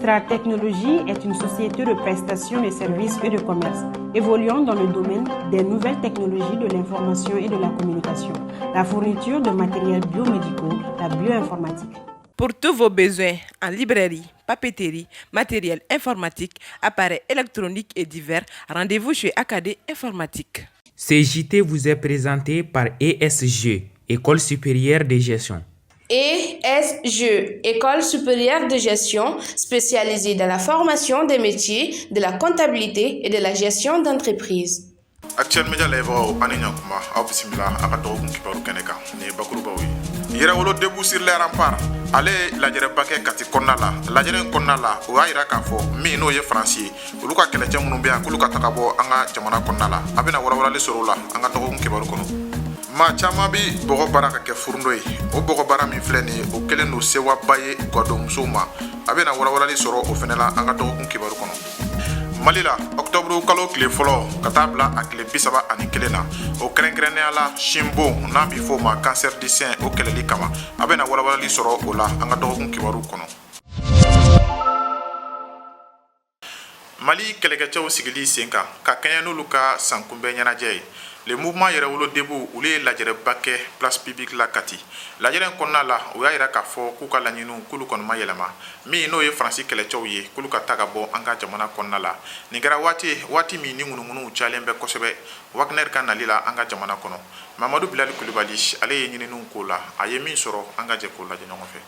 Central Technologies est une société de prestation de services et de commerce évoluant dans le domaine des nouvelles technologies de l'information et de la communication, la fourniture de matériels biomédicaux, la bioinformatique. Pour tous vos besoins en librairie, papeterie, matériel informatique, appareils électroniques et divers, rendez-vous chez AKD Informatique. Ce JT vous est présenté par ESG, École supérieure de gestion. ESG, École supérieure de gestion spécialisée dans la formation des métiers de la comptabilité et de la gestion d'entreprise. Actuel Media lajɛbagaw, ani ɲankuma. Aw bisimila a ka dɔgɔkun kibaru kɛnɛ kan. Nin ye bakurubaw ye. Yɛrɛwolo Debout sur les Remparts, ale ye lajɛrɛba kɛ Kati kɔnɔna la. Lajɛrɛ in kɔnɔna la, o y'a yira k'a fɔ min n'o ye Faransi ye, olu ka kɛlɛcɛ minnu bɛ yan, k'olu ka taga bɔ an ka jamana kɔnɔna la. A bɛna walawalali sɔrɔ o la an ka dɔgɔkun kibaru kɔnɔ. Maa caman bi bɔgɔ baara ka kɛ furundo ye. O bɔgɔ baara min filɛ nin ye, o kɛlen don sewaba ye gadonmusow ma. A bɛna walawalali sɔrɔ o fɛnɛ la an ka dɔgɔkun kibaru kɔnɔ. Mali la, ɔkutɔburu kalo tile fɔlɔ ka taa bila a tile 31 na, o kɛrɛnkɛrɛnnenya la, sinbon n'a bi fɔ o ma cancer du sein, o kɛlɛli kama, a bɛna walawalali sɔrɔ o la an ka dɔgɔkun kibaru kɔnɔ. Mali kɛlɛkɛcɛw sigili sen kan ka kɛɲɛ n'olu ka sankunbɛn ɲɛnajɛ ye, le mouvement Yɛrɛwolo Debout, olu ye lajɛrɛba kɛ place publique la Kati. Lajɛrɛ in kɔnɔna la, u y'a yira k'a fɔ k'u ka laɲiniw, k'olu kɔni ma yɛlɛma, min n'o ye Faransi kɛlɛcɛw ye, k'olu ka taa ka bɔ an ka jamana kɔnɔna la. Nin kɛra waati waati min ni ŋunuŋunuw cayalen bɛ kosɛbɛ Wagner ka nali la an ka jamana kɔnɔ. Mamadu Bilali Kulibali, ale ye ɲininiw k'o la. A ye min sɔrɔ, an ka jɛ k'o lajɛ ɲɔgɔn fɛ.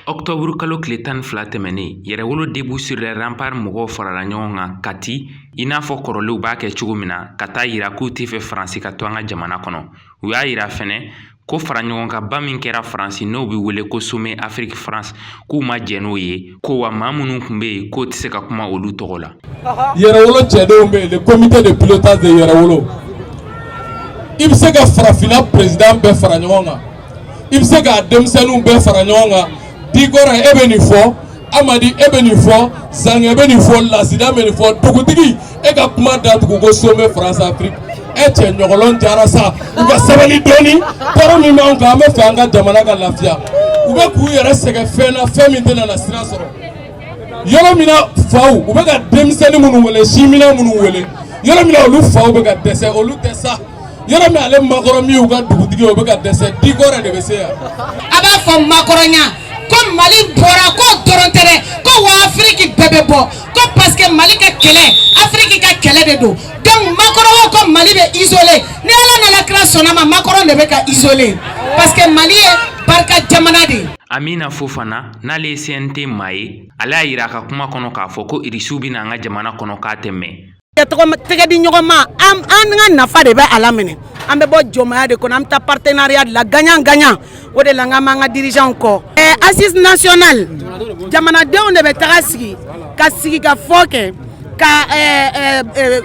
Ɔkutɔburu kalo tile 12 tɛmɛnen, Yɛrɛwolo Debout sur les Remparts mɔgɔw farala ɲɔgɔn kan Kati, i n'a fɔ kɔrɔlenw b'a kɛ cogo min na, ka taa yira k'u tɛ fɛ Faransi ka to an ka jamana kɔnɔ. U y'a yira fɛnɛ ko fara ɲɔgɔnkanba min kɛra Faransi, n'o bɛ wele ko Sommet Afrique France, k'u ma jɛn n'o ye, ko wa maa minnu tun bɛ yen, k'o tɛ se ka kuma olu tɔgɔ la. Yɛrɛwolo cɛdenw bɛ yen, le comité de pilotage de Yɛrɛwolo. I bɛ se ka farafinna président bɛɛ fara ɲɔgɔn kan, i bɛ se k'a denmisɛnninw bɛɛ fara ɲɔgɔn kan. Dikɔrɔ, e bɛ nin fɔ, Amadi, e bɛ nin fɔ, Zankɛ bɛ nin fɔ, Lasida bɛ nin fɔ, dugutigi, e ka kuma datugu ko Sommet France Afrique. E cɛ ɲɔgɔlɔn jara sa, u ka sabali dɔɔni. Tɔɔrɔ min b'anw kan, an bɛ fɛ an ka jamana ka lafiya. U bɛ k'u yɛrɛ sɛgɛn fɛn na, fɛn min tɛna na sira sɔrɔ. Yɔrɔ min na faw, u bɛ ka denmisɛnnin minnu wele, siminɛ minnu wele, yɔrɔ min na olu faw bɛ ka dɛsɛ, olu tɛ sa. Yɔrɔ min ale Macron min y'u ka dugutigi ye, o bɛ ka dɛsɛ. Dikɔrɔ de bɛ se yan. A b'a fɔ Macron ko Mali bɔra, ko dɔrɔn tɛ dɛ, ko wa Afiriki bɛɛ bɛ bɔ, ko parce que Mali ka kɛlɛ, Afiriki ka kɛlɛ de don. Donc Macron ko Mali bɛ isolé. Ni Ala nana kira sɔnna ma, Macron de bɛ ka isolé, parce que Mali ye barika jamana de ye. Amina Fofana, n'ale ye CNT maa ye, ale y'a yira a ka kuma kɔnɔ k'a fɔ ko Irisiw bɛna an ka jamana kɔnɔ k'a tɛ mɛn. Tɛgɛ di ɲɔgɔn ma, an ka nafa de bɛ a la minɛ. An bɛ bɔ jɔnmaya de kɔnɔ, an bɛ taa partenariat de la, gagnant gagnant. O de la n k'an b'an ka dirigeants kɔ. Assise nationale, jamanadenw de bɛ taga sigi ka sigi ka fɔ kɛ ka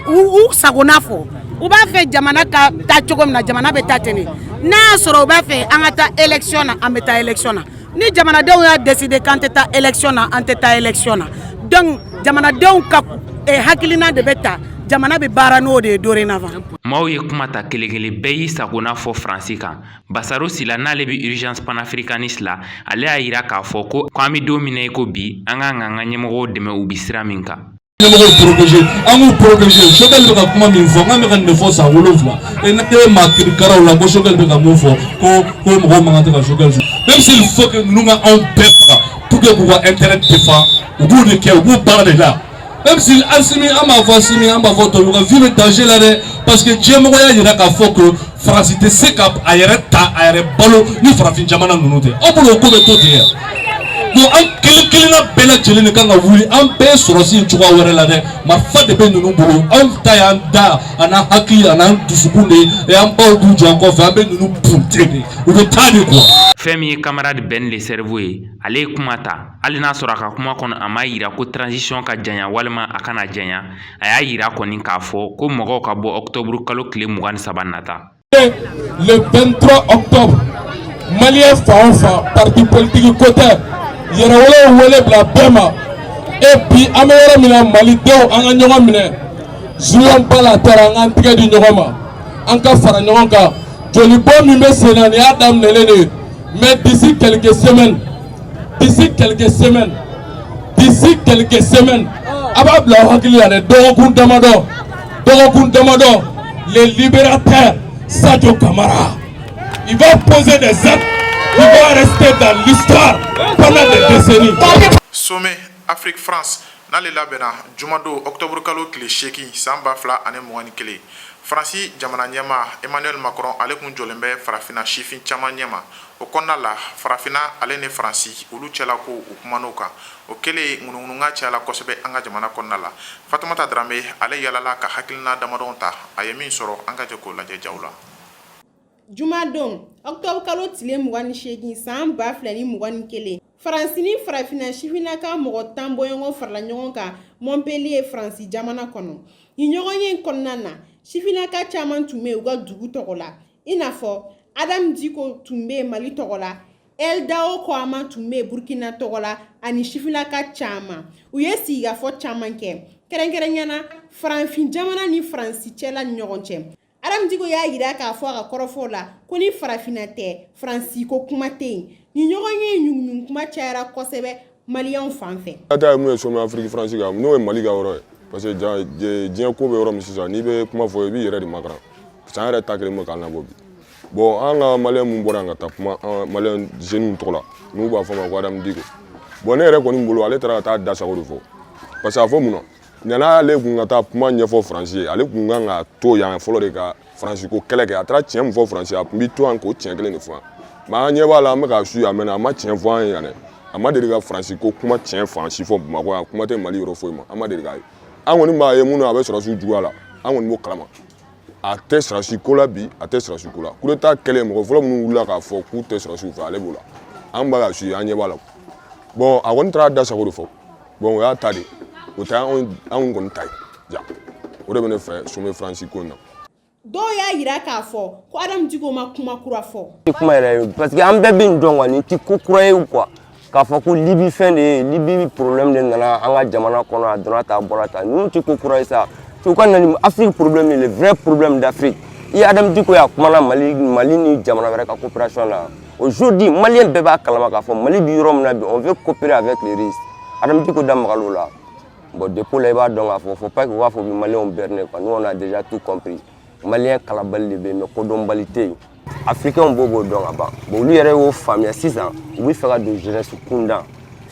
u sagona fɔ. U b'a fɛ jamana ka taa cogo min na, jamana bɛ taa ten de. N'a y'a sɔrɔ u b'a fɛ an ka taa élection na, an bɛ taa élection na. Ni jamanadenw y'a décider k'an tɛ taa élection na, an tɛ taa élection na. Donc jamanadenw ka hakilina de bɛ ta, jamana bɛ baara n'o de ye dorénavant. Maaw ye kuma ta kelen kelen, bɛɛ y'i sagona fɔ Faransi kan. Basaro Sila, n'ale bɛ Urgence panafricaniste la, ale y'a yira k'a fɔ ko an bɛ don min na i ko bi, an kan k'an ka ɲɛmɔgɔw dɛmɛ u bɛ sira min kan. Ɲɛmɔgɔw protéger, an k'u protéger. Choguel bɛ ka kuma min fɔ, n k'an bɛ ka nin de fɔ san 7 e ne ye maa kirikaraw la ko Choguel bɛ ka mun fɔ, ko mɔgɔw man kan tɛ ka Choguel su, même s'il faut que ninnu ka anw bɛɛ faga pour que k'u ka intérêt défend, u b'o de kɛ, u b'o baara de la. Même si Assimi, an b'a fɔ Assimi, an b'a fɔ tɔw ka vie bɛ danger la dɛ, parce que diɲɛmɔgɔya yira k'a fɔ que Faransi tɛ se ka a yɛrɛ ta, a yɛrɛ balo ni farafin jamana ninnu tɛ. Aw bolo o ko bɛ to ten yan. Donc an kelen kelenna bɛɛ lajɛlen de kan ka wuli. An bɛɛ sɔrɔsi cogoya wɛrɛ la dɛ, marifa de bɛ ninnu bolo. Anw ta y'an da a n'an hakili a n'an dusukun de ye. An baw b'u jɔ an kɔfɛ, an bɛ ninnu bunte de, u bɛ taa de quoi. Fɛn min ye camarade Ben le Cerveau ye, ale ye kuma ta. Hali n'a sɔrɔ a ka kuma kɔnɔ, a m'a yira ko transition ka janya walima a kana janya, a y'a yira kɔni k'a fɔ ko mɔgɔw ka bɔ ɔkutɔburu kalo tile 23 nata. Le 23 octobre, malien fan o fan, parti politique ko tɛ, Yɛrɛwolo wele bila bɛɛ ma. Et bi, an bɛ yɔrɔ min na, malidenw, an ka ɲɔgɔn minɛ. Jouons pas la terre, an k'an tɛgɛ di ɲɔgɔn ma, an ka fara ɲɔgɔn kan. Jolibɔ min bɛ sen na, nin y'a daminɛlen de ye. Mais d'ici quelques semaines, d'ici quelques semaines, d'ici quelques semaines, a b'a bila aw hakili la dɛ, dɔgɔkun damadɔ, dɔgɔkun damadɔ, le libérateur Sadio Camara, il va poser des actes qui vont rester dans l'histoire pendant des décennies. Sommet Afrique France n'ale labɛnna jumadon octobre kalo tile 8 san 2021, Faransi jamana ɲɛma Emmanuel Macron, ale kun jɔlen bɛ Farafinna sifin caman ɲɛma. O kɔnɔna la, Farafinna ale ni Faransi olu cɛla ko u kuman'o kan, o kɛlen ŋunuŋunuka cayala kosɛbɛ an ka jamana kɔnɔna la. Fatumata Darame, ale yalala ka hakilina damadɔ ta. A ye min sɔrɔ, an ka jɛ k'o lajɛ jaw la. Jumadon octobre kalo tile 28 san 2021, Faransi ni Farafinna sifinnaka mɔgɔ 10 bɔɲɔgɔn farala ɲɔgɔn kan Montpellier, Faransi jamana kɔnɔ. Nin ɲɔgɔn ye kɔnɔna na, sifinnaka caman tun bɛ u ka dugu tɔgɔ la, i n'a fɔ Adam Diko tun bɛ Mali tɔgɔ la, Eldao Koama tun bɛ Burkina tɔgɔ la, ani sifinnaka caman. U ye sigikafɔ caman kɛ, kɛrɛnkɛrɛnyana farafin jamana ni Faransi cɛla ni ɲɔgɔn cɛ. Adam Diko y'a jira k'a fɔ a ka kɔrɔfɔw la ko ni Farafinna tɛ, Faransi ko kuma tɛ yen. Nin ɲɔgɔn ye ɲuguɲugu kuma cayara kosɛbɛ Maliyɛnw fan fɛ. Ta ye mun ye sommet Afrique France kan, n'o ye Mali ka yɔrɔ ye, parce que diɲɛ ko bɛ yɔrɔ min sisan, n'i bɛ kuma fɔ, i b'i yɛrɛ de makaran, parce que an yɛrɛ ta kelen bɛ k'an labɔ bi. Bon, an ka Maliyɛn mun bɔra yan ka taa kuma an Maliyɛn jeunes tɔgɔ la, n'u b'a fɔ ma ko Adamu Diko, bon, ne yɛrɛ kɔni bolo, ale taara ka taa da sago de fɔ. Parce que a fɔ mun na yan'ale kun ka taa kuma ɲɛfɔ Faransi ye, ale kun kan ka to yan fɔlɔ de ka Faransi ko kɛlɛ kɛ. A taara tiɲɛ min fɔ Faransi ye, a kun bi to yan k'o tiɲɛ kelen de fɔ yan. Mais an ɲɛ b'a la, an bɛ k'a su yan mɛnna, a ma tiɲɛ fɔ an ye yan dɛ. A ma deli ka Faransi ko kuma tiɲɛ fan si fɔ Bamakɔ yan, kuma tɛ Mali yɔrɔ foyi ma. An ma deli k'a ye. An kɔni b'a ye mun na, a bɛ sɔrɔsiw juguya la, an kɔni b'o kalama. A tɛ sɔrɔsi ko la bi, a tɛ sɔrɔsi ko la. Coup d'état kɛlen, mɔgɔ fɔlɔ minnu wulila k'a fɔ k'u tɛ sɔrɔsiw fɛ, ale b'o la. An b'a ka su an ɲɛ b'a la. Bon, a kɔni taara da sago de fɔ. Bon, o y'a ta de, o tɛ anw kɔni ta ye. Ja o de bɛ ne fɛ sommet Faransi ko in na. Dɔw y'a yira k'a fɔ ko Adamu Diko ma kuma kura fɔ. Kuma yɛrɛ ye, parce que an bɛɛ bɛ nin dɔn quoi, nin ti ko kura ye quoi, k'a fɔ ko Libi fɛn de ye, Libi problème de nana an ka jamana kɔnɔ, a donna tan, a bɔra tan. Ninnu ti ko kura ye sa. U ka na ni Afrique problème, le vrai problème d'Afrique. I ye Adamu Diko ye, a kumana Mali ni jamana wɛrɛ ka coopération na. Aujourd'hui, Maliyɛn bɛɛ b'a kalama k'a fɔ Mali bi yɔrɔ min na bi, on veut coopérer avec les Russes. Adamu Diko da magal'o la. Bon, depuis là, i b'a dɔn k'a fɔ, faut pas que u k'a fɔ bi Maliyɛnw berné quoi. Nous, on a déjà tout compris. Maliyɛn kalabali de bɛ yen, mais kodɔnbali tɛ yen. Africains b'o dɔn ka ban. Bon, olu yɛrɛ y'o faamuya sisan, u bɛ fɛ ka don jeunesse kunda,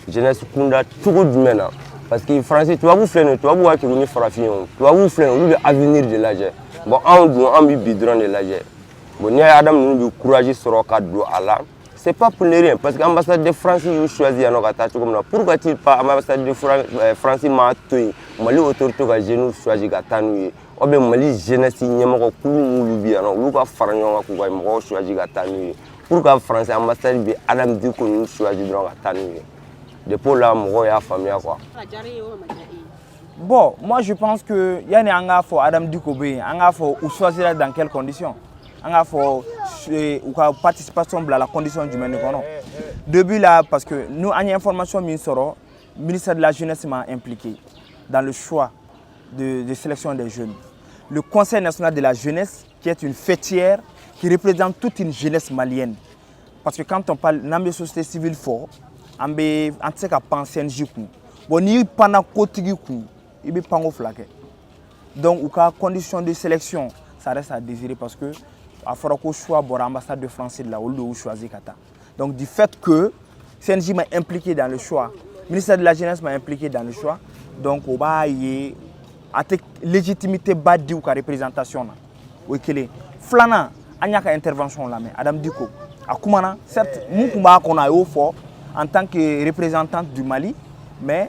jeunesse kunda cogo jumɛn na? Parce que Faransi, tubabu filɛ nin ye, tubabu ka kegun ni farafin ye. O tubabu filɛ nin ye, olu bɛ avenir de lajɛ. Bon, anw dun, an bɛ bi dɔrɔn de lajɛ. Bon, n'i y'a ye Adamu ninnu bɛ courage sɔrɔ ka don a la, c'est pas pour rien, parce que ambassade de France y'u choisi yan nɔ ka taa cogo min na, pourquoi t-il pas ambassade de France m'a to yen, Mali autorité ka jeunes choisi ka taa n'u ye, ou bien Mali jeunesse ɲɛmɔgɔ kulu minnu bɛ yan nɔ, olu ka fara ɲɔgɔn kan k'u ka mɔgɔw choisi ka taa n'u ye? Pour que France ambassade bɛ Adamu Diko ninnu choisi dɔrɔn ka taa n'u ye, depuis là, mɔgɔw y'a faamuya quoi. Bon, moi je pense que yani an k'a fɔ Adam Diko bɛ yen, an k'a fɔ u choisira dans quelles conditions, an k'a fɔ u ka participation bila la condition jumɛn de kɔnɔ début là. Parce que nous, an ye information min sɔrɔ, ministère de la Jeunesse m'a impliqué dans le choix de sélection des jeunes. Le Conseil national de la jeunesse, qui est une faîtière qui représente toute une jeunesse malienne, parce que quand on parle, n'an bɛ société civile fɔ, an bɛ an tɛ se ka pan CNJ kun. Bon, n'i panna kotigi kun, i bɛ panko fila kɛ. Donc u ka condition de sélection, ça reste à désirer, parce que a fɔra ko choix bɔra ambassade de France de la, olu de y'u choisi ka taa. Donc du fait que CNJ m'a impliqué dans le choix, ministère de la Jeunesse m'a impliqué dans le choix, donc o b'a ye a tɛ légitimité ba di u ka représentation na. O ye kelen. Filanan, an y'a ka intervention lamɛn. Adam Diko a kumana, certes, mun tun b'a kɔnɔ, a y'o fɔ en tant que représentante du Mali, mais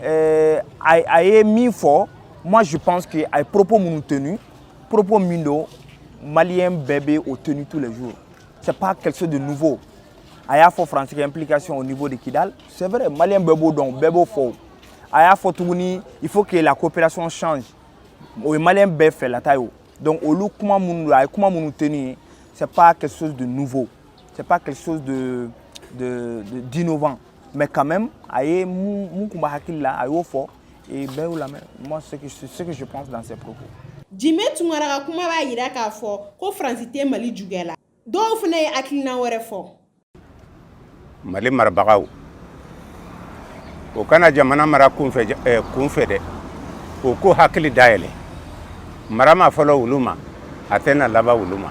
a ye min fɔ, moi je pense que a ye propos minnu tenu, propos min don, Maliyɛn bɛɛ bɛ o tenu tous les jours, c'est pas quelque chose de nouveau. A y'a fɔ Faransi ka implication au niveau de Kidal, c'est vrai, Maliyɛn bɛɛ b'o dɔn, bɛɛ b'o fɔ. A y'a fɔ tuguni, il faut que la coopération change, o ye Maliyɛn bɛɛ fɛlata ye. O donc olu kuma minnu don, a ye kuma minnu tenu ye, c'est pas quelque chose de nouveau, c'est pas quelque chose de d'innovant, mais quand même a ye mun kun b'a hakili la, a y'o fɔ et bɛɛ y'o lamɛn. Moi, ce que je pense dans ces propos. Jime Tunkara ka kuma b'a yira k'a fɔ ko Faransi tɛ Mali juguya la. Dɔw fana ye hakilina wɛrɛ fɔ. Mali marabagaw, o kana jamana mara kunfɛ kunfɛ dɛ. O ko hakili dayɛlɛ, mara ma fɔlɔ olu ma, a tɛna laban olu ma.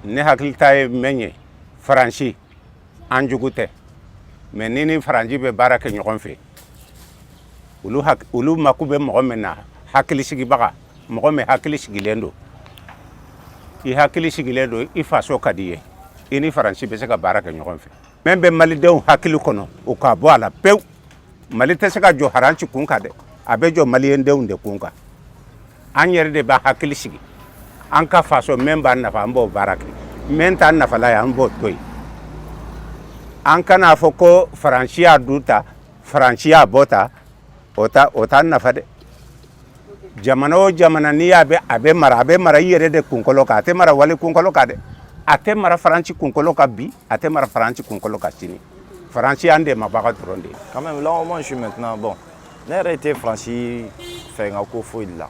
Ne hakili ta ye mɛn ye, Faransi an jugu tɛ, mɛ ni Faransi bɛ baara kɛ ɲɔgɔn fɛ, olu mako bɛ mɔgɔ min na, hakili sigibaga, mɔgɔ min hakili sigilen don. I hakili sigilen don, i faso ka di ye, i ni Faransi bɛ se ka baara kɛ ɲɔgɔn fɛ. Mɛn bɛ malidenw hakili kɔnɔ, o k'a bɔ a la pewu. Mali tɛ se ka jɔ Faransi kun kan dɛ, a bɛ jɔ maliyɛndenw de kun kan. An yɛrɛ de b'a hakili sigi an ka faso. Mɛn b'an nafa, an b'o baara kɛ. Mɛn t'an nafala ye, an b'o to yen. An kan'a fɔ ko Faransi y'a du ta, Faransi y'a bɔ ta, o ta o t'an nafa dɛ. Jamana o jamana, n'i y'a bɛ, a bɛ mara, a bɛ mara i yɛrɛ de kunkolo kan. A tɛ mara wali kunkolo kan dɛ. A tɛ mara Faransi kunkolo kan bi, a tɛ mara Faransi kunkolo kan sini. Faransi y'an dɛmɛbaga dɔrɔn de ye. Quand même, là où moi je suis maintenant, bon, ne yɛrɛ tɛ Faransi fɛ n ka ko foyi de la,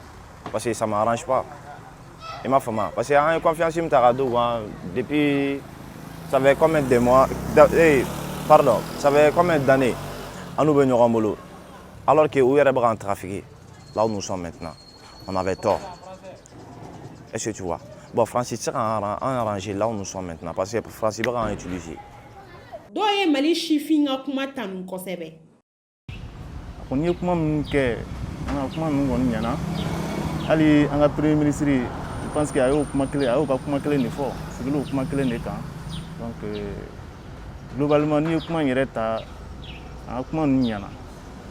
parce que ça m'arrange pas. I m'a faamu? Parce que an ye confiance min ta ka d'u kan depuis, ça fait combien de mois, eh, pardon, ça fait combien d'années an n'u bɛ ɲɔgɔn bolo, alors que u yɛrɛ bɛ k'an trafiquer. Là où nous sommes maintenant, on avait tort. Est-ce que tu vois? Bon, Faransi tɛ se k'an arranger là où nous sommes maintenant, parce que Faransi bɛ k'an utiliser. Dɔw ye Mali sifin ka kuma tanu kosɛbɛ. A kɔni ye kuma minnu kɛ, an ka kuma ninnu kɔni ɲɛna. Hali an ka premier ministre, je pense que a y'o kuma kelen, a y'o ka kuma kelen de fɔ, sigila o kuma kelen de kan. Donc globalement, n'i ye kuma in yɛrɛ ta, an ka kuma ninnu ɲɛna,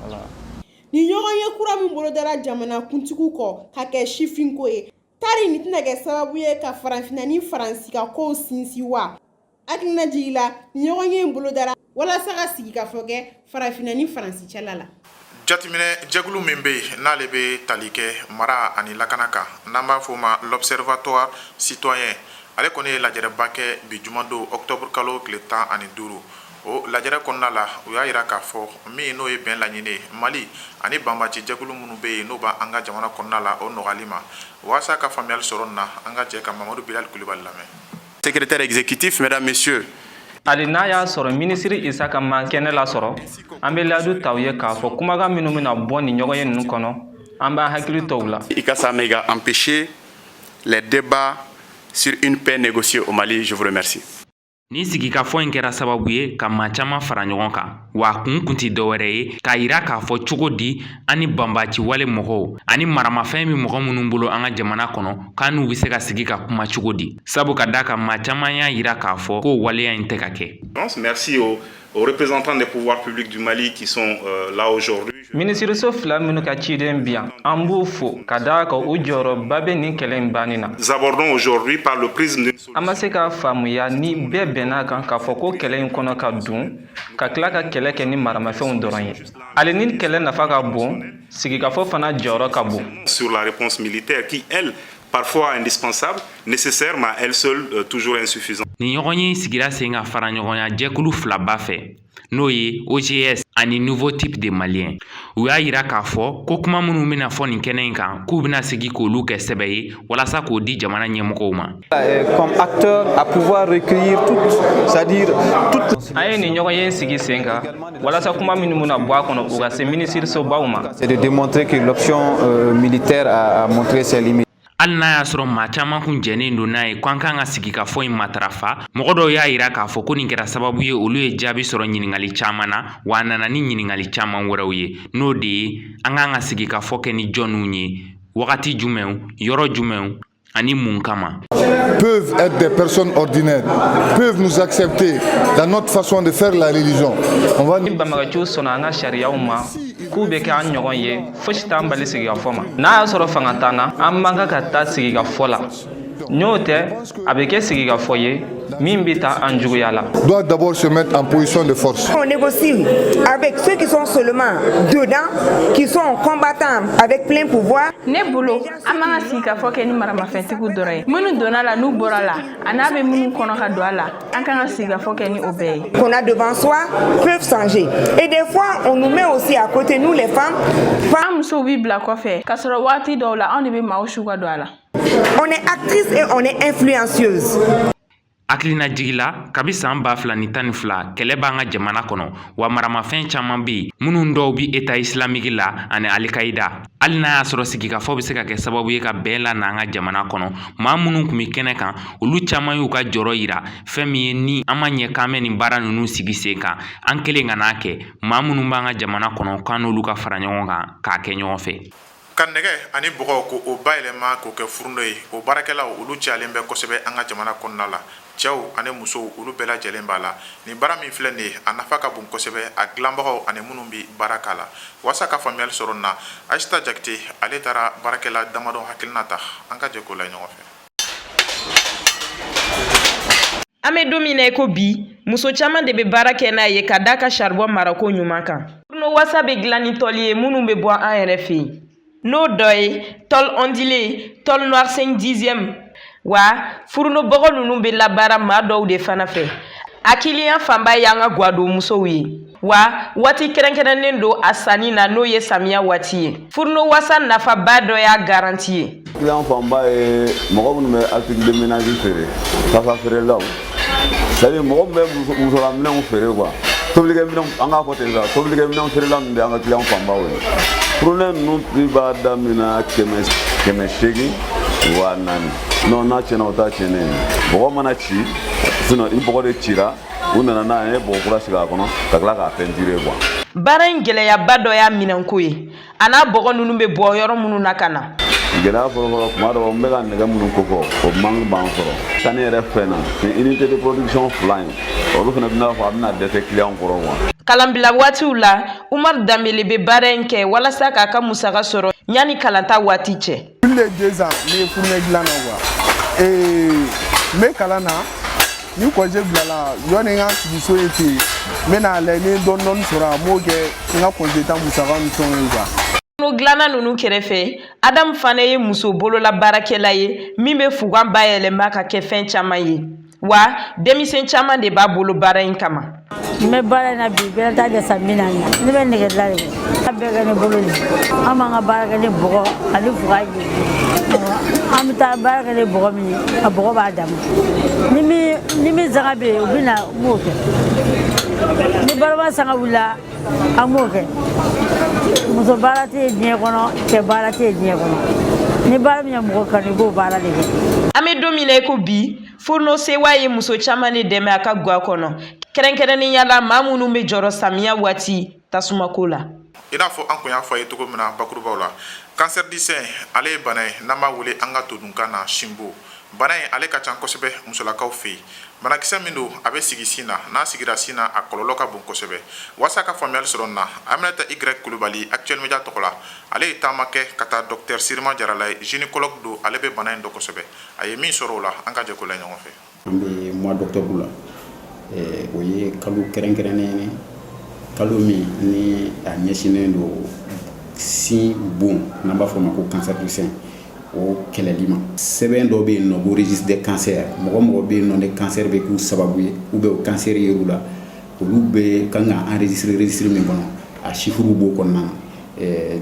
voilà. Nin ɲɔgɔn ye kura min bolodara jamana kuntigiw kɔ ka kɛ sifinko ye tari, nin tɛna kɛ sababu ye ka Farafinna ni Faransi ka kow sinsin wa? Hakilina jigi la, nin ɲɔgɔn ye in bolodara walasa ka sigikafɔ kɛ Farafinna ni Faransi cɛla la. Jateminɛ jɛkulu min bɛ yen, n'ale bɛ tali kɛ mara ani lakana kan, n'an b'a fɔ o ma l'Observatoire citoyen, ale kɔni ye lajɛrɛba kɛ bi jumadon, octobre kalo tile 15. O lajɛrɛ kɔnɔna la, u y'a yira k'a fɔ min n'o ye bɛn laɲini ye Mali ani banbaci jɛkulu minnu bɛ yen, n'o b'an ka jamana kɔnɔna la, o nɔgɔyali ma. Walasa ka faamuyali sɔrɔ nin na, an ka jɛ ka Mamadu Bilali Kulibali lamɛn. Secrétaire exécutif, mesdames, messieurs. Hali n'a y'a sɔrɔ minisiri Isaka ma kɛnɛ lasɔrɔ, an bɛ layidu ta u ye k'a fɔ kumakan minnu bɛna bɔ nin ɲɔgɔn ye ninnu kɔnɔ, an b'an hakili to u la. Ikassa Maïga empêcher les débats sur une paix négociée au Mali. Je vous remercie. Nin sigikafɔ in kɛra sababu ye ka maa caman fara ɲɔgɔn kan, wa a kun kun tɛ dɔwɛrɛ ye k'a yira k'a fɔ cogo di an ni banbaci wale mɔgɔw ani maramafɛn bɛ mɔgɔ minnu bolo an ka jamana kɔnɔ, k'an n'u bɛ se ka sigi ka kuma cogo di, sabu ka da kan maa caman y'a yira k'a fɔ k'o waleya in tɛ ka kɛ. Merci aux représentants des pouvoirs publics du Mali qui sont là aujourd'hui. Minisiriso fila minnu ka ciden bi yan, an b'u fo ka da kan u jɔyɔrɔba bɛ nin kɛlɛ in banni na. Nous abordons aujourd'hui par le prisme d'une An ma se k'a faamuya ni bɛɛ bɛnna kan k'a fɔ ko kɛlɛ in kɔnɔ ka dun ka tila ka kɛlɛ kɛ ni maramafɛnw dɔrɔn ye. Hali ni kɛlɛ nafa ka bon, sigikafɔ fana jɔyɔrɔ ka bon. Sur la réponse militaire qui, elle, parfois indispensable, nécessaire, mais à elle seule toujours insuffisante. Nin ɲɔgɔn ye sigira sen ka fara ɲɔgɔnya jɛkulu filaba fɛ, n'o ye OGS ani Nouveau Type de Malien. U y'a yira k'a fɔ ko kuma minnu bɛna fɔ nin kɛnɛ in kan, k'u bɛna sigi k'olu kɛ sɛbɛ ye walasa k'o di jamana ɲɛmɔgɔw ma. Comme acteur à pouvoir recueillir toutes, c'est-à-dire toutes. An ye nin ɲɔgɔn ye sigi sen kan walasa kuma minnu bɛna bɔ a kɔnɔ, u ka se minisirisobaw ma. C'est de démontrer que l'option militaire a montré ses limites. Hali n'a y'a sɔrɔ maa caman kun jɛnnen don n'a ye ko an kan ka sigi ka fɔ in matarafa, mɔgɔ dɔw y'a yira k'a fɔ ko nin kɛra sababu ye olu ye jaabi sɔrɔ ɲininkali caman na, wa a nana ni ɲininkali caman wɛrɛw ye, n'o de ye an kan ka sigi ka fɔ kɛ ni jɔnniw ye, wagati jumɛnw, yɔrɔ jumɛnw ani mun kama. Peuvent être des personnes ordinaires, peuvent nous accepter dans notre façon de faire la religion. On va Ni banbagaciw sɔnna an ka sariyaw ma k'u bɛ kɛ an ɲɔgɔn ye, fosi t'an bali sigikafɔ ma. N'a y'a sɔrɔ fanga t'an na, an man kan ka taa sigikafɔ la. N'o tɛ, a bɛ kɛ sigikafɔ ye min bɛ taa an juguya la. Doit d'abord se mettre en position de force. On négocie avec ceux qui sont seulement dedans, qui sont combattants avec plein pouvoir. Ne bolo, an man ka sigikafɔ kɛ ni maramafɛntigiw dɔrɔn ye. Minnu donna la, n'u bɔra la, a n'a bɛ minnu kɔnɔ ka don a la, an kan ka sigikafɔ kɛ ni o bɛɛ ye. Qu'on a devant soi peuvent changer. Et des fois, on nous met aussi à côté, nous les femmes. An musow b'i bila kɔfɛ, k'a sɔrɔ waati dɔw la, anw de bɛ maaw su ka don a la. On est actrice et on est influencieuse. Hakilinajigi la, kabi san 2012, kɛlɛ b'an ka jamana kɔnɔ, wa maramafɛn caman bɛ yen minnu dɔw bɛ État islamique la ani Alikayida. Hali n'a y'a sɔrɔ sigikafɔ bɛ se ka kɛ sababu ye ka bɛn lana an ka jamana kɔnɔ, maa minnu tun bɛ kɛnɛ kan, olu caman y'u ka jɔrɔ yira fɛn min ye ni an ma ɲɛ k'an bɛ nin baara ninnu sigi sen kan, an kelen ka n'a kɛ, maa minnu b'an ka jamana kɔnɔ k'an n'olu ka fara ɲɔgɔn kan k'a kɛ ɲɔgɔn fɛ. Ka nɛgɛ ani bɔgɔ ko o bayɛlɛma k'o kɛ fourneau ye, o baarakɛlaw olu cayalen bɛ kosɛbɛ an ka jamana kɔnɔna la. Cɛw ani musow olu bɛɛ lajɛlen b'a la. Nin baara min filɛ nin ye, a nafa ka bon kosɛbɛ a dilanbagaw ani minnu bɛ baara k'a la. Walasa ka faamuyali sɔrɔ nin na, Ayisata Jakite ale taara baarakɛla damadɔ hakilina ta. An ka jɛ k'o lajɛ ɲɔgɔn fɛ. An bɛ don min na i ko bi, muso caman de bɛ baara kɛ n'a ye ka d'a ka saribɔn marako ɲuman kan. Fourneau wasa bɛ dilan ni tɔli ye minnu bɛ bɔ an yɛrɛ fɛ yen. N'o dɔ ye tôle ondulée, tôle noire 5 dixième. Wa fourneau bɔgɔ ninnu bɛ labaara maa dɔw de fana fɛ. A kiliyan fanba y'an ka gwadon musow ye. Wa waati kɛrɛnkɛrɛnnen don a sanni na, n'o ye samiya waati ye. Fourneau wasa nafaba dɔ y'a garanti ye. Client fanba ye mɔgɔ minnu bɛ article de ménage feere, tasa feerelaw, c'est à dire mɔgɔ min bɛ musolaminɛnw feere quoi, tobilikɛminɛnw, an k'a fɔ ten sa, tobilikɛminɛnw feerela ninnu de y'an ka client fanbaw ye. Fourneau ninnu prix b'a daminɛ 800, 4000. Non, n'a tiɲɛna, o t'a tiɲɛnen ye. Bɔgɔ mana ci, sinon i bɔgɔ de cira, u nana n'a ye, an ye bɔgɔ kura sigi a kɔnɔ ka tila k'a peinturer quoi. Baara in gɛlɛyaba dɔ y'a minɛnko ye, a n'a bɔgɔ ninnu bɛ bɔ yɔrɔ minnu na ka na. Gɛlɛya fɔlɔfɔlɔ, tuma dɔ n bɛ ka nɛgɛ minnu kofɔ, o manque b'an sɔrɔ sanni yɛrɛ fɛn na. Ni unité de production fila in, olu fana bɛna fɔ a bɛna dɛsɛ client kɔrɔ quoi. Kalanbila waatiw la, Umar Danbele bɛ baara in kɛ walasa k'a ka musaka sɔrɔ yanni kalanta waati cɛ. Plus de 2 ans ne ye fourneau dilan na quoi. N bɛ kalan na, ni congé bilala, yanni n ka sigi so ye ten, n bɛ n'a lajɛ ni n ye dɔɔni dɔɔni sɔrɔ, a n b'o kɛ n ka congé ta musaka ni fɛnw ye quoi. Fourneau dilanna ninnu kɛrɛfɛ, Adamu fana ye muso bolola baarakɛla ye min bɛ fugan bayɛlɛma ka kɛ fɛn caman ye. Wa denmisɛn caman de b'a bolo baara in kama. N bɛ baara in na bi, bɛɛ t'a jɛ san 40 na. Ne bɛ nɛgɛ dilan de kɛ, a bɛɛ kɛ ne bolo de. An b'an ka baara kɛ ni bɔgɔ ani fuga ye. An bɛ taa baara kɛ ni bɔgɔ min ye, a bɔgɔ b'a dama. Ni min sanga bɛ yen, u bɛ na, n b'o kɛ. Ni barama sanga wulila, an b'o kɛ. Muso baara tɛ yen diɲɛ kɔnɔ, cɛ baara tɛ yen diɲɛ kɔnɔ. Ni baara min ye mɔgɔ kanu, i b'o baara de kɛ. An bɛ don min na i ko bi, Fourneau Sewa ye muso caman de dɛmɛ a ka gwa kɔnɔ, kɛrɛnkɛrɛnnenya la maa minnu bɛ jɔrɔ samiya waati tasumako la. I n'a fɔ an kun y'a fɔ a ye cogo min na bakurubaw la, cancer du sein ale ye bana ye n'an b'a wele an ka todunkan na sinbo. Bana in ale ka ca kosɛbɛ musolakaw fɛ yen. Banakisɛ min don, a bɛ sigi sin na. N'a sigira sin na, a kɔlɔlɔ ka bon kosɛbɛ. Walasa ka faamuyali sɔrɔ nin na, Aminata Y Kulubali, Actuel Media tɔgɔ la, ale ye taama kɛ ka taa docteur Sirima Jarala ye, gynécologue don, ale bɛ bana in dɔn kosɛbɛ. A ye min sɔrɔ o la, an ka jɛ k'o lajɛ ɲɔgɔn fɛ. An bɛ mois d'octobre la, o ye kalo kɛrɛnkɛrɛnnen ye, kalo min ni a ɲɛsinnen don sin bon, n'an b'a fɔ o ma ko cancer du sein, o kɛlɛli ma. Sɛbɛn dɔ bɛ yen nɔ ko registre des cancers. Mɔgɔ mɔgɔ bɛ yen nɔ ni cancer bɛ k'u sababu ye ou bien o cancer yer'u la, olu bɛ kan ka enregistrer registre min kɔnɔ, a chiffres b'o kɔnɔna na.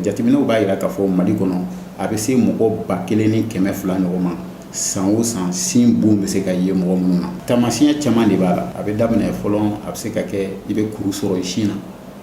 Jateminɛw b'a jira k'a fɔ Mali kɔnɔ, a bɛ se mɔgɔ 1200 ɲɔgɔn ma san o san, sin bon bɛ se ka ye mɔgɔ minnu na. Taamasiyɛn caman de b'a la. A bɛ daminɛ fɔlɔ, a bɛ se ka kɛ i bɛ kuru sɔrɔ i sin na,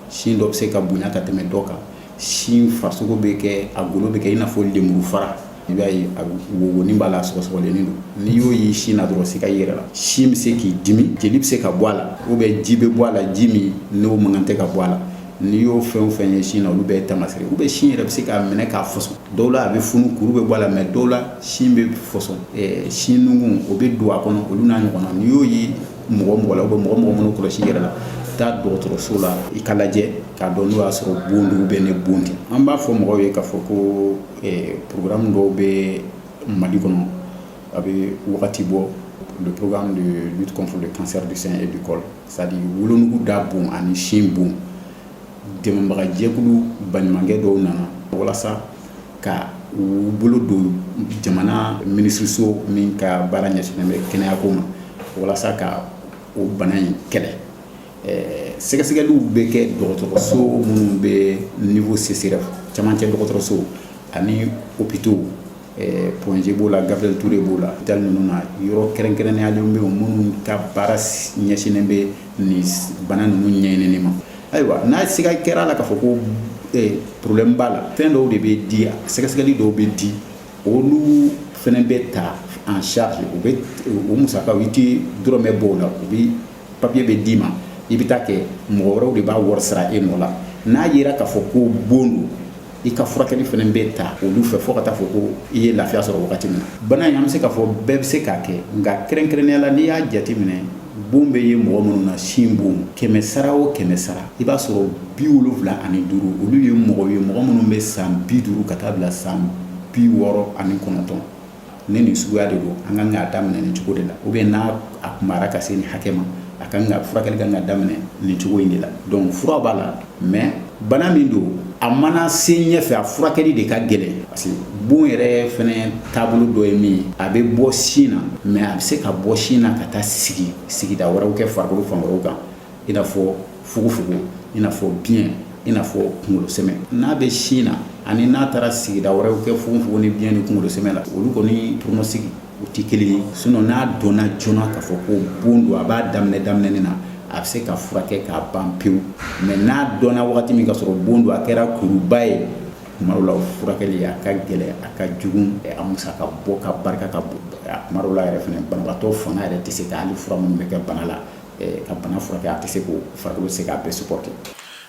sin dɔ bɛ se ka bonya ka tɛmɛ dɔ kan, sin farisogo bɛ kɛ, a golo bɛ kɛ i n'a fɔ lemuru fara, i b'a ye a wowonin b'a la, a sɔgɔsɔgɔlennin don. N'i y'o ye sin na dɔrɔn, siga i yɛrɛ la. Sin bɛ se k'i dimi, jeli bɛ se ka bɔ a la, ou bien ji bɛ bɔ a la, ji min n'o man kan tɛ ka bɔ a la. N'i y'o fɛn o fɛn ye sin na, olu bɛɛ ye taamasiyɛn ye. Ou bien sin yɛrɛ bɛ se k'a minɛ k'a fɔsɔn. Dɔw la a bɛ funu, kuru bɛ bɔ a la, mais dɔw la sin bɛ fɔsɔn, sin nugu o bɛ don a kɔnɔ, olu n'a ɲɔgɔnna. N'i y'o ye mɔgɔ mɔgɔ la, ou bien mɔgɔ mɔgɔ minnu kɔlɔsi i yɛrɛ la, taa dɔgɔtɔrɔso la i ka lajɛ k'a dɔn n'o y'a sɔrɔ bon don ou bien ni bon tɛ. An b'a fɔ mɔgɔw ye k'a fɔ ko programme dɔw bɛ Mali kɔnɔ, a bɛ wagati bɔ, le programme de lutte contre le cancer du sein et du col, c'est à dire wolonugu da bon ani sin bon. Dɛmɛbagajɛkulu baɲumankɛ dɔw nana walasa ka u bolo don jamana minisiriso min ka baara ɲɛsinnen bɛ kɛnɛyako ma, walasa ka o bana in kɛlɛ. Sɛgɛsɛgɛliw bɛ kɛ dɔgɔtɔrɔso minnu bɛ niveau CSRéf, camancɛ dɔgɔtɔrɔso ani hôpitaux. Point G b'o la, Gabriel Touré b'o la. Hôpital ninnu na, yɔrɔ kɛrɛnkɛrɛnnenyalen bɛ yen minnu ka baara ɲɛsinnen bɛ nin bana ninnu ɲɛɲinini ma. Ayiwa, n'a siga kɛra a la k'a fɔ ko problème b'a la, fɛn dɔw de bɛ di, sɛgɛsɛgɛli dɔw bɛ di, olu fɛnɛ bɛ ta en charge. U bɛ o musakaw, i tɛ dɔrɔmɛ bɔ o la. U bɛ papier bɛ d'i ma, i bɛ taa kɛ, mɔgɔ wɛrɛw de b'a wari sara e nɔ la. N'a yera k'a fɔ ko bon don, i ka furakɛli fana bɛ ta olu fɛ fo ka taa fɔ ko i ye lafiya sɔrɔ wagati min na. Bana in, an bɛ se k'a fɔ bɛɛ bɛ se k'a kɛ, nka kɛrɛnkɛrɛnnenya la, n'i y'a jateminɛ, bon bɛ ye mɔgɔ minnu na, sin bon, 100 sara o 100 sara, i b'a sɔrɔ 75, olu ye mɔgɔ ye, mɔgɔ minnu bɛ san 50 ka taa bila san 69. Ni nin suguya de don, an kan k'a daminɛ nin cogo de la, ou bien n'a a kunbayara ka se nin hakɛ ma, a kan ka furakɛli kan ka daminɛ nin cogo in de la. Donc fura b'a la, mais bana min don, a mana se ɲɛfɛ, a furakɛli de ka gɛlɛn, parce que bon yɛrɛ fɛnɛ taabolo dɔ ye min ye, a bɛ bɔ sin na, mais a bɛ se ka bɔ sin na ka taa sigi sigida wɛrɛw kɛ farikolo fan wɛrɛw kan, i n'a fɔ fogofogo, i n'a fɔ biɲɛ, i n'a fɔ kunkolo sɛmɛ. N'a bɛ sin na ani n'a taara sigida wɛrɛw kɛ fogofogo ni biɲɛ ni kunkolo sɛmɛ la, olu kɔni pronostic u tɛ kelen ye. Sinon n'a dɔnna joona k'a fɔ ko bon don, a b'a daminɛ daminɛni na, a bɛ se ka furakɛ k'a ban pewu. Mais n'a dɔnna wagati min ka sɔrɔ bon don, a kɛra kuruba ye, tuma dɔw la furakɛli a ka gɛlɛn, a ka jugu, a musaka bɔ ka barika ka bon. A tuma dɔw la yɛrɛ fɛnɛ, banabaatɔ fanga yɛrɛ tɛ se ka hali fura minnu bɛ kɛ bana la ka bana furakɛ, a tɛ se k'o farikolo tɛ se k'a bɛɛ supporter.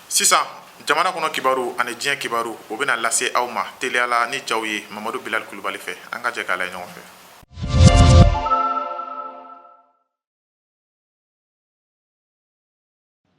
Sisan jamana kɔnɔ kibaru ani diɲɛ kibaru, o bɛna lase aw ma teliya la ni jaw ye Mamadu Bilali Kulubali fɛ. An ka jɛ k'a lajɛ ɲɔgɔn fɛ.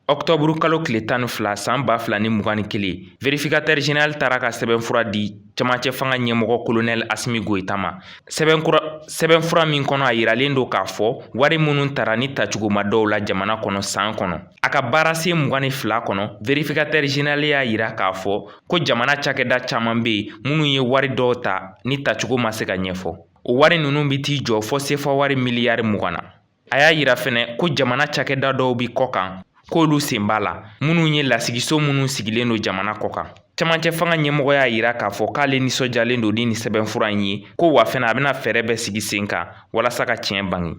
Ɔkutɔburu kalo tile 12 san 2021, vérificateur général taara ka sɛbɛnfura di camancɛ fanga ɲɛmɔgɔ kolonɛli Asimi Goyita ma. Sɛbɛnfura min kɔnɔ, a yiralen don k'a fɔ wari minnu tara ni tacogo ma dɔw la jamana kɔnɔ san kɔnɔ. A ka baarasen 22 kɔnɔ, vérificateur général y'a yira k'a fɔ ko jamana cakɛda caman bɛ yen minnu ye wari dɔw ta ni tacogo ma se ka ɲɛfɔ. O wari ninnu bɛ t'i jɔ fɔ sefa wari miliyari 20 na. A y'a yira fɛnɛ ko jamana cakɛda dɔw bi kɔ kan k'olu sen b'a la, minnu ye lasigiso minnu sigilen don jamana kɔ kan. Camancɛ fanga ɲɛmɔgɔ y'a yira k'a fɔ k'ale nisɔndiyalen don ni nin sɛbɛnfura in ye, ko wa fɛnɛ a bɛna fɛɛrɛ bɛɛ sigi sen kan walasa ka tiɲɛ bange.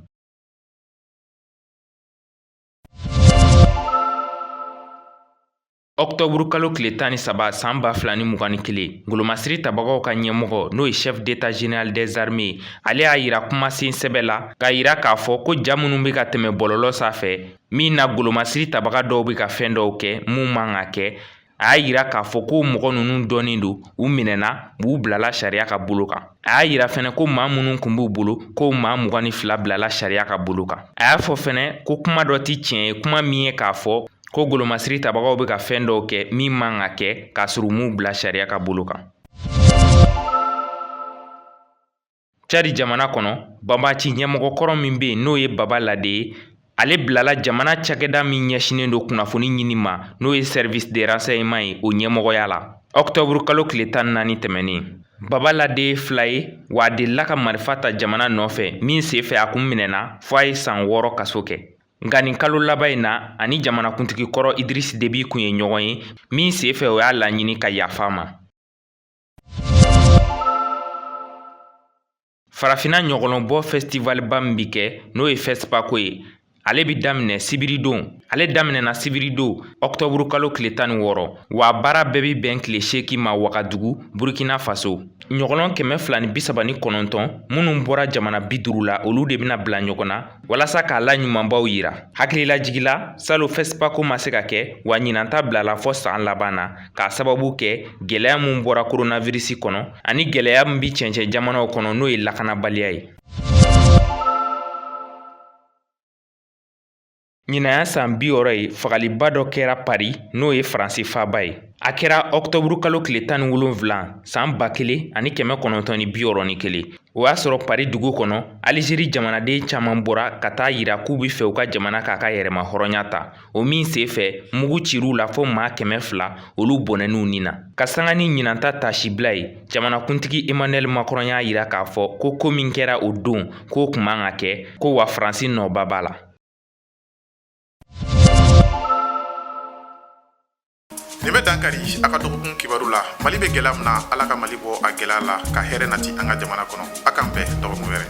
Ɔkutɔburu kalo tile 13 san 2021, golomasiri tabagaw ka ɲɛmɔgɔ, n'o ye chef d'état général des armées, ale y'a yira kumasen sɛbɛ la k'a yira k'a fɔ ko ja minnu bɛ ka tɛmɛ bɔlɔlɔ sanfɛ min na golomasiri tabaga dɔw bɛ ka fɛn dɔw kɛ mun man ka kɛ, a y'a yira k'a fɔ ko mɔgɔ ninnu dɔnnen don, u minɛna, u bilala sariya ka bolo kan. A y'a yira fɛnɛ ko maa minnu kun b'u bolo, ko maa 22 bilala sariya ka bolo kan. A y'a fɔ fɛnɛ ko kuma dɔ tɛ tiɲɛ ye, kuma min ye k'a fɔ ko golomasiri tabagaw bɛ ka fɛn dɔw kɛ min man ka kɛ k'a sɔrɔ u m'u bila sariya ka bolo kan. Cadi jamana kɔnɔ, banbaanci ɲɛmɔgɔ kɔrɔ min bɛ yen n'o ye Baba Lade ye, ale bilala jamana cakɛda min ɲɛsinnen don kunnafoni ɲini ma, n'o ye service de renseignement ye, o ɲɛmɔgɔya la ɔkutɔburu kalo tile 14 tɛmɛnen. Baba Lade ye fila ye, wa a delila ka marifa ta jamana nɔfɛ min senfɛ a kun minɛna fo a ye san 6 kaso kɛ. Nka nin kalo laban in na, ani jamanakuntigi kɔrɔ Idrisi Debi kun ye ɲɔgɔn ye min senfɛ o y'a laɲini ka yafa ma. Farafinna ɲɔgɔlɔnbɔ festivalba min bi kɛ, n'o ye FESPACO ye, ale bi daminɛ sibiridon, ale daminɛna sibiridon ɔkutɔburu kalo tile 16, wa baara bɛɛ bi bɛn tile 8 ma Wagadugu, Burkina Faso. Ɲɔgɔlɔn 239 minnu bɔra jamana 50 la, olu de bɛna bila ɲɔgɔn na walasa k'a la ɲumanbaw yira. Hakililajigi la, salon FESPACO ma se ka kɛ, wa ɲinan ta bilala fɔ san laban na k'a sababu kɛ gɛlɛya min bɔra koronavirisi kɔnɔ ani gɛlɛya min bi cɛncɛn jamanaw kɔnɔ, n'o ye lakanabaliya ye. Ɲinan y'a san 60 ye fagaliba dɔ kɛra Paris, n'o ye Faransi faaba ye. A kɛra ɔkutɔburu kalo tile 17 san 1961. O y'a sɔrɔ Paris dugu kɔnɔ, Alizeri jamanaden caman bɔra ka taa yira k'u bɛ fɛ u ka jamana k'a ka yɛrɛma hɔrɔnya ta. O min senfɛ mugu cir'u la fo maa 200, olu bɔnɛn'u ni na. Ka sanga ni ɲinan ta taasibila ye, jamanakuntigi Emmanuel Macron y'a yira k'a fɔ ko ko min kɛra o don, k'o kun man ka kɛ, ko wa Faransi nɔba b'a la. Ni Nin bɛ dan kari a ka dɔgɔkun kibaru la. Mali bɛ gɛlɛya min na, Ala ka Mali bɔ a gɛlɛya la, ka hɛrɛ nati an ka jamana kɔnɔ. A k'an bɛn dɔgɔkun wɛrɛ.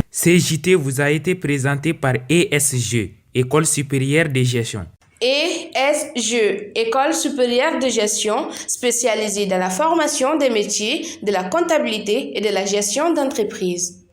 Ce JT vous a été présenté par ESG, École supérieure de gestion. ESG, École supérieure de gestion spécialisée dans la formation des métiers de la comptabilité et de la gestion d'entreprise.